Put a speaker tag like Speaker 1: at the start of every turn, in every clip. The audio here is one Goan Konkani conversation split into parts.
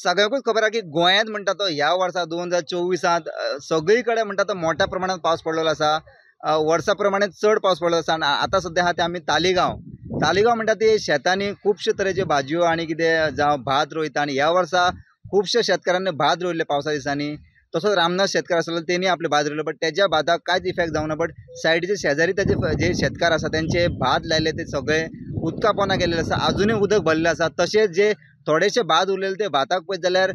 Speaker 1: सगळ्यांकूच खबर आसा की गोंयांत म्हणटा तो ह्या वर्सा 2024 सगळी कडेन म्हणटा तो मोठ्या प्रमाणात पावस पडलेलो आसा. वर्सा प्रमाणे चड पावस पडलो आसा. आनी आतां सद्या आहा ते आमी तालिगांव. तालिगांव म्हणटा ते शेतांनी खुबशे तरेच्यो भाजयो आनी कितें जावं भात रोयता आनी ह्या वर्सा खुबशे शेतकारांनी भात रोयल्ले पावसा दिसांनी. तसोच रामनाथ शेतकार आसलो तेणी आपलें भात रोयलो, बट तेज्या भाताक कांयच इफेक्ट जावना. बट सायडीचे शेजारी तेजे जे शेतकार आसा तेंचे भात लायले ते सगळे उदका पोंदा गेल्ले आसा, आजुनूय उदक भरलें आसा. तशेंच जे थोडेशे भात उरलेले ते भाताक पळयत जाल्यार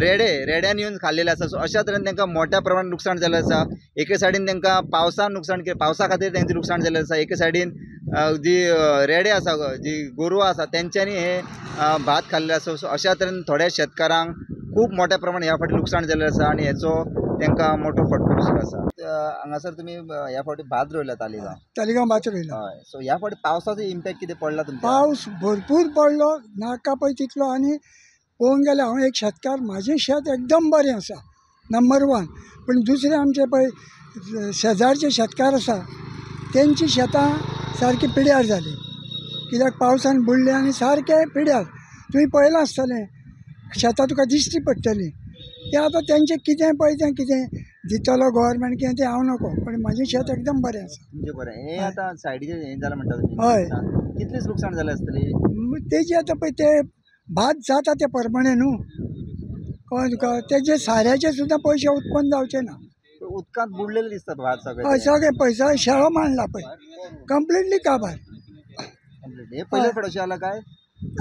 Speaker 1: रेड्यान येवन खाल्लेले आसा. सो अशा तरेन तांकां मोठ्या प्रमाणात नुकसाण जाल्लें आसा. एके सायडीन तांकां पावसान नुकसाण, पावसा खातीर तेंचें नुकसाण जाल्लें आसा. एके सायडीन जी रेडे आसा, जी गोरवां आसा तेंच्यांनी हे भात खाल्लें आसा. सो अशा तरेन थोड्या शेतकारांक खूब मोठ्या प्रमाणात ह्या फावटी नुकसाण जाल्लें आसा आनी हेचो तांकां मोठो फटको दिसलो आसा. हांगासर तुमी ह्या फावटी भात रोयला तालिगांव?
Speaker 2: तालिगांव भात रोयला.
Speaker 1: हय. सो ह्या फावटी पावसाचो इम्पॅक्ट कितें पडला तुमच्या?
Speaker 2: पावस भरपूर पडलो, नाका पळय तितलो. आनी पळोवंक गेल्यार हांव एक शेतकार, म्हाजें शेत एकदम बरें आसा नंबर 1. पूण दुसरें आमचे पळय शेजारचे शेतकार आसा तेंची शेतां सारकी पिड्यार जाली, कित्याक पावसान बुडलें आनी सारकें पिड्यार. तुवें पळयलां आसतलें शेतां तुका दिश्टी पडटलीं. तें आतां तेंचें कितें पळय तें कितें दितलो गव्हर्मेंट कितें तें हांव नको, पण म्हाजें शेत एकदम बरें आसा.
Speaker 1: तुमचें बरें. हें आतां सायडीचें हें जालां म्हणटा तुमी?
Speaker 2: हय.
Speaker 1: कितलें लुकसाण जालें आसतलें?
Speaker 2: तेजें आतां पळय ते भात जाता ते प्रमाणे न्हू, कळ्ळें तुका? तेजे साऱ्याचे सुद्दां पयशे उत्पन्न जावचे ना.
Speaker 1: उदकांत बुडलेले दिसता भात सगळें.
Speaker 2: हय, सगळें पळय सगळें शेळो मांडला पळय, कंप्लिटली काबार.
Speaker 1: हे पयले फावट अशें जालां काय?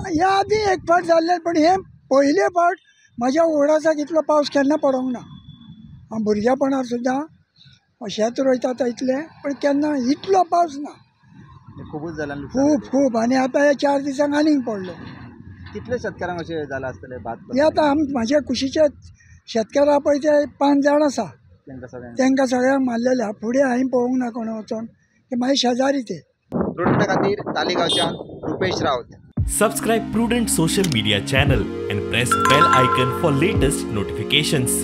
Speaker 2: ह्या आदी एक फावट जाल्लें, पण हे पयले फावट म्हाज्या ओडासाक इतलो पावस केन्ना पडोंक ना. हांव भुरगेपणार सुद्दां शेत रोयता इतलें, पण केन्ना इतलो पावस ना.
Speaker 1: खुबूच जाला,
Speaker 2: खूब खूब. आनी आतां ह्या 4 दिसांक आनीक पडलो.
Speaker 1: कितले शेतकारांक अशें जालां आसतलें भात?
Speaker 2: हे आतां म्हाज्या कुशीचे शेतकारां पळय ते 5 जाण आसा, तांकां सगळ्यांक मारलेले. फुडें हांवें पळोवंक ना कोण वचोन, ते म्हाजे शेजारी ते.
Speaker 1: प्रुडंटा खातीर तालिगांवच्यान Rupesh Rawat.
Speaker 3: Subscribe Prudent social media channel and press bell icon for latest notifications.